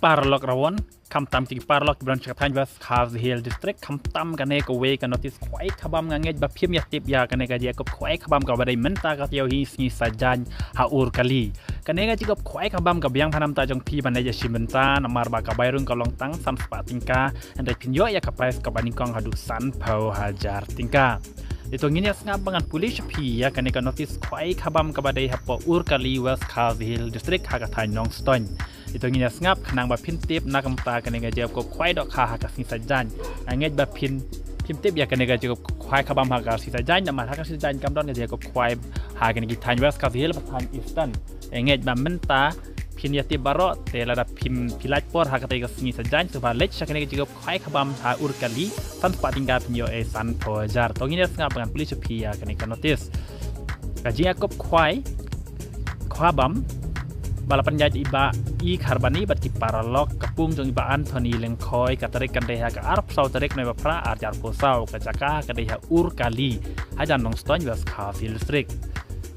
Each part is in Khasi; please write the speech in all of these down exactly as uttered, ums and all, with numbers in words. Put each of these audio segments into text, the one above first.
Paralok Rawon, khamtam ki paralok ki bron sha ka thaiñ West Khasi Hills District, khamtam kane kawei ka notice khwai khabam nga ngeit ba phim ïa tip ïa kane ka jingïakob khwai khabam kaba dei mynta ka taïew hi sngi Saitjaiñ ha Urkali. Kane ka jingïakob khwai khabam ka biang bha namar ta jong phi ban leit ïa shim bynta namar ba ka bai rung ka long tang san spah tyngka, hynrei phin ïoh ïa ka price kaba nyngkong haduh sanphew hajar tyngka. Te to ngin ïa sngap ba ngan pule sha phi ïa kane ka notice khwai khabam kaba dei hapoh Urkali, West Khasi Hills District, ha ka thaiñ Nongstoiñ. Te to ngin ïa sngap khnang ba phin tip na ka bynta kane ka jingïakob khwai dohkha ha ka sngi Saitjaiñ. Nga ngeit ba phin, phim tip ïa kane ka jingïakob khwai khabam ha ka sngi Saitjaiñ namar ha ka sngi Saitjaiñ kam don ka jingïakob khwai ha kane ki thaiñ West Khasi Hills bad thaiñ Eastern. Nga ngeit ba mynta phin ïa tip baroh, te lada phim, phi lait por ha katei ka sngi Saitjaiñ, sngewbha leit sha kane ka jingïakob khwai khabam ha Urkali, san spah tyngka phin ïoh ei sanphew hajar. To ngin ïa sngap ba ngan pule sha phi ïa kane ka notice. Ka jingïakob khwai khabam ba la pynïaid i Bah E Kharbani bad ki paralok, ka pung jong i Bah Anthony Lyngkhoi, ka tarik kan dei ha ka arphew saw tarik Naiphra arhajar arphew saw, ka jaka ka dei ha Urkali, hajan Nongstoiñ, West Khasi Hills District.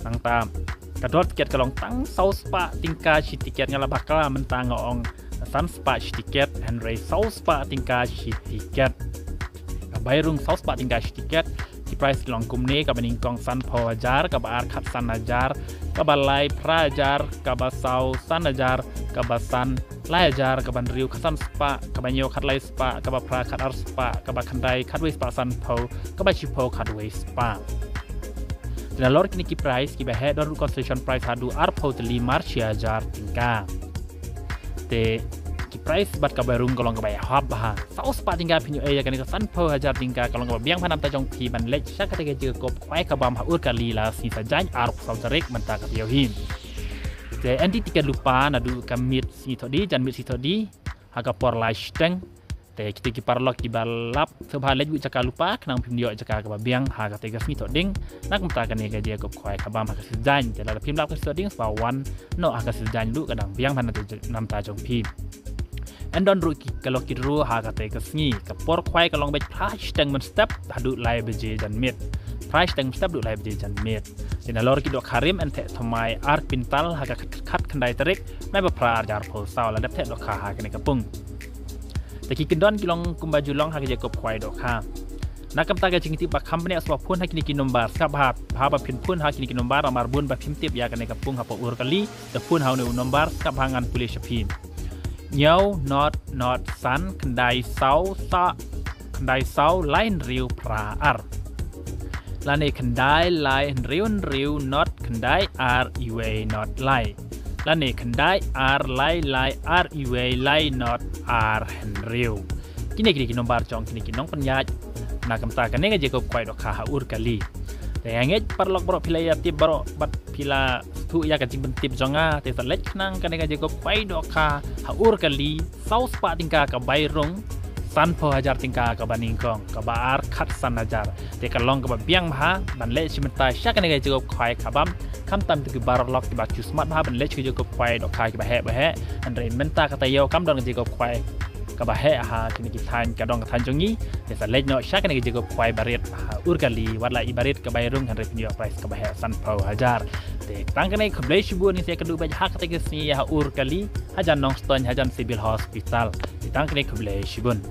Nangta ka dor tiket ka long tang saw spah tyngka shi tiket, nga la bakla mynta nga ong san spah shi tiket, hynrei saw spah tyngka shi tiket. Ka bai rung saw spah tyngka shi tiket. Ki price ki long kumne: kaba nyngkong sanphew hajar, kaba ar khatsan hajar, kaba lai phra hajar, kaba saw san hajar, kaba san lai hajar, kaba hynriew khatsan spah, kaba hynñiew khatlai spah, kaba phra khatar spah, kaba khyndai khatwei spah sanphew, kaba shiphew khatwei spah. Te nalor kine ki price kiba heh don ruh consolation price haduh arphew tylli mar shi hajar tyngka. Te ki price bad ka bai rung ka long kaba ïahap bha. Saw spah tyngka phin ïoh ei ïa kane ka sanphew hajar tyngka, ka long kaba biang bha namar ta jong phi ban leit sha katei ka jingïakob khwai khabam ha Urkali la sngi Saitjaiñ arphew saw tarik mynta ka taïew hi. Te enti tiket lypa naduh ka miet sngi Thohdi, janmiet sngi Thohdi, ha ka por lai shiteng. Te kito ki paralok kiba lap, sngewbha leit buh jaka lypa khnang phim ïoh jaka kaba biang ha katei ka sngi Thohdieng na ka bynta kane ka jingïakob khwai khabam ha ka sngi Saitjaiñ. Te lada phim lap ka sngi Thohdieng, sngewbha wan noh ha ka sngi Saitjaiñ ruh, ka dang biang bha namar ta jong phi. Yn don ruh ki, ka lucky draw ha katei ka sngi. Ka por khwai ka long beit phra shiteng mynstep haduh lai baje janmiet. Phra shiteng mynstep haduh lai baje janmiet. Te nalor ki dohkha rim yn theh thymmai ar kwintal ha ka khat, khatkhyndai tarik Naiphra arhajar arphew saw, la dep theh dohkha ha kane ka pung. Te ki kyndon ki long kumba ju long ha ka jingïakob khwai dohkha. Na ka bynta ka jingtip ba kham bniah, sngewbha phone ha kine ki nombar. Sngap bha, bha ba phin phone ha kine ki nombar namar bun ba phim tip ïa kane ka pung hapoh Urkali. Te phone ha une u nombar, sngap bha ngan pule sha phi. Hynñiew not not san khyndai saw sa khyndai saw lai hynriew phra ar. Lane khyndai lai hynriew hynriew not khyndai ar iwei not lai. Lane khyndai ar lai lai ar iwei lai not ar hynriew. Kine, kine ki nombar jong kine ki nongpynïaid na ka bynta kane ka jingïakob khwai dohkha ha Urkali. Te nga ngeit paralok baroh phi la ïa tip baroh bad phi la sngewthuh ïa ka jingpyntip jong nga. Te sa leit khnang kane ka jingïakob khwai dohkha ha Urkali, saw spah tyngka ka bai rung, sanphew hajar tyngka kaba nyngkong, kaba ar khatsan hajar. Te ka long kaba biang bha ban leit shim bynta sha kane ka jingïakob khwai khabam. Khamtam kito ki paralok kiba shu smat bha ban leit sha ka jingïakob khwai dohkha kiba heh ba heh, hynrei mynta ka taïew kam don ka jingïakob khwai kaba heh ha kine ki thaiñ, ka dong ka thaiñ jong ngi. Te sa leit noh sha kane ka jingïakob khwai barit ha Urkali, wat la i barit ka bai rung, hynrei phin ïoh price kaba heh sanphew hajar. Te tang kane, khublei shibun, ngin sa ïakynduh beit ha katei ka sngi ha Urkali, hajan Nongstoiñ, hajan Civil Hospital. Te tang kane, khublei shibun.